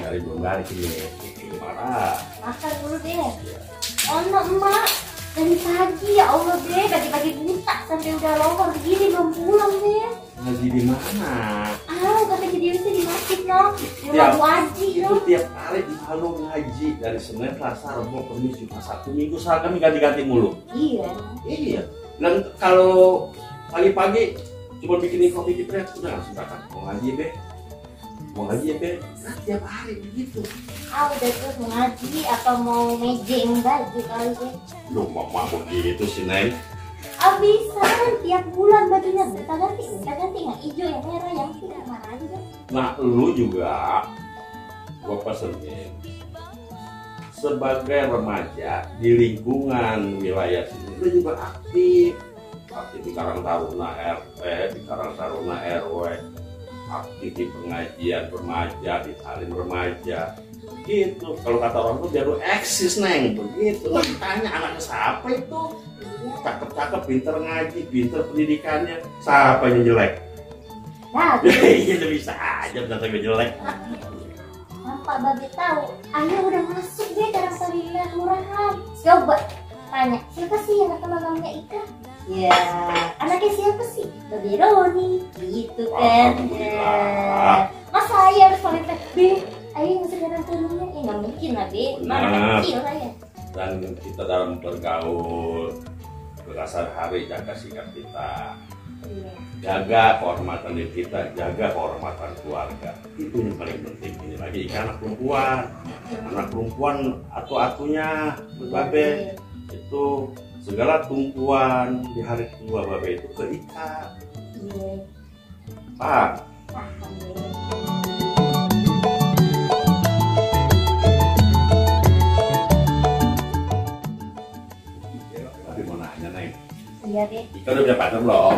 dari belum balik ini. Gimana? Makan dulu deh. Oh no, emak. Dari pagi ya Allah deh, pagi-pagi buta sampai udah longgar begini belum pulang deh. Ngaji di mana? Kata jadi bisa di masjid no. Di rumah Tiap- Bu Haji no. Itu tiap hari di Halo ngaji dari Senin, Selasa, Rabu, Kamis, Jumat, Sabtu, Minggu, soal kami ganti-ganti mulu. Iya. Iya. Dan kalau pagi-pagi cuma bikin kopi jepret, udah langsung berangkat. Mau ngaji be, mau ngaji ya be. Nah, tiap hari begitu. Udah terus mau ngaji apa mau mejeng baju kali deh. Loh, mama begitu sih Neng. Bisa tiap bulan bajunya minta ganti nggak hijau yang merah yang tidak mana aja deh. Nah, lu juga gua pesenin sebagai remaja di lingkungan wilayah sini lu juga aktif di Karang Taruna RT, di Karang Taruna RW, aktif di pengajian remaja, di talim remaja gitu. Kalau kata orang tuh biar lu eksis Neng begitu. Lu tanya anaknya siapa itu, cakep-cakep, pinter ngaji, pinter pendidikannya, siapa yang jelek? Nah, Iya bisa aja ternyata gue jelek. Pak Babe tahu, ayah udah masuk deh dalam panggilan murahan. Coba tanya, siapa sih yang ketemu namanya Ika? Ya, anaknya siapa sih? Babe Roni, gitu kan? Alhamdulillah. Masa ayah harus paling Be, ayah masuk dalam turunnya? Ya nggak mungkin lah Be, mana Benar. kecil ayah. Dan kita dalam bergaul hari jaga sikap kita, Iya. jaga kehormatan diri kita, jaga kehormatan keluarga, itu yang paling penting. Ini lagi anak perempuan atu-atunya Babe itu segala tumpuan di hari tua Babe itu ke Ika. Iya. Pak, Paham deh. Babe mau nanya Neng, Iya deh. Ika udah punya pacar belum?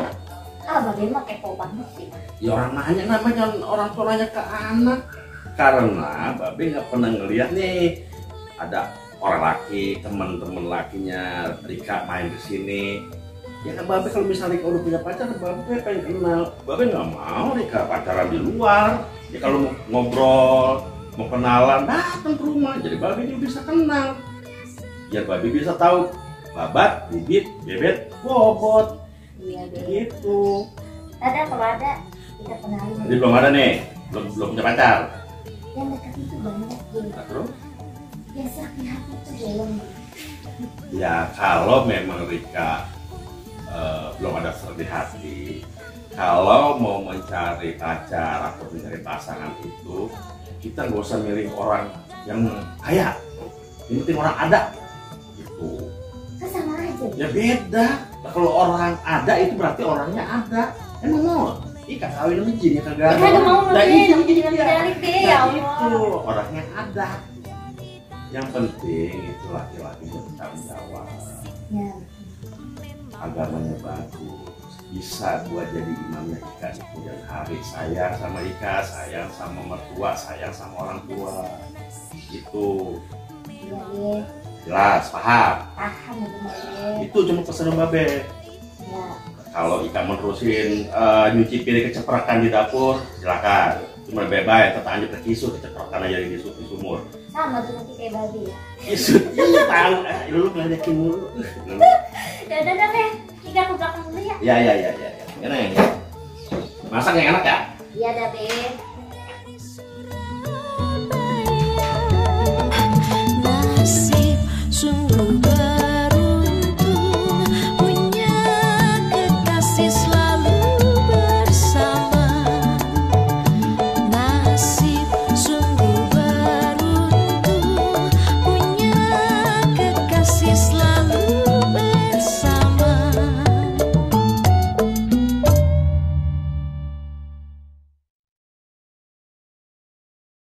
Babe mah kepo banget sih. Ya orang nanya, namanya orang tua nanya ke anak. Karena Babe nggak pernah ngeliat nih ada orang laki, teman-teman lakinya Rika main ke sini. Ya kan Babe kalau misalnya Rika udah punya pacar, Babe pengen kenal. Babe nggak mau Rika pacaran di luar. Ya kalau mau ngobrol, mau kenalan, datang ke rumah. Jadi Babe juga bisa kenal. Biar Babe bisa tahu babat, bibit, bebet, bobot. Iya deh. Gitu. Ada kalau ada kita kenalin. Jadi belum ada nih, belum punya pacar. Yang dekat itu banyak jadi. Nah, terus? Biasa hati itu belum. Ya kalau memang Rika belum ada di hati, kalau mau mencari pacar atau mencari pasangan itu, kita nggak usah milih orang yang kaya, yang penting orang ada. Gitu. Kan sama aja. Ya beda. Nah, kalau orang ada itu berarti orangnya ada. Emang mau? Ika kawin sama jin ya kagak. Ya kagak mau Nah, deh, itu namanya dia. jangan balik deh ya Nah, Allah. itu orangnya ada. Yang penting itu laki-lakinya bertanggung jawab, Ya. agamanya bagus, bisa buat jadi imamnya Ika di kemudian hari. Sayang sama Ika, sayang sama mertua, sayang sama orang tua. Itu Iya deh. jelas, paham. Paham ya bener deh. Itu cuma pesan Babe. Ya. Kalau Ika menerusin nyuci piring keceprakan di dapur, silakan. Cuma bebas, tetap aja terkisut, keceprakan aja di sumur. Sama tuh nanti kayak babi ya. Kisut, iya tahu. Lu ngeledekin mulu. Ya udah deh. Ika ke belakang dulu ya. Ya. Enak ya. Masak yang enak ya? Iya dah be.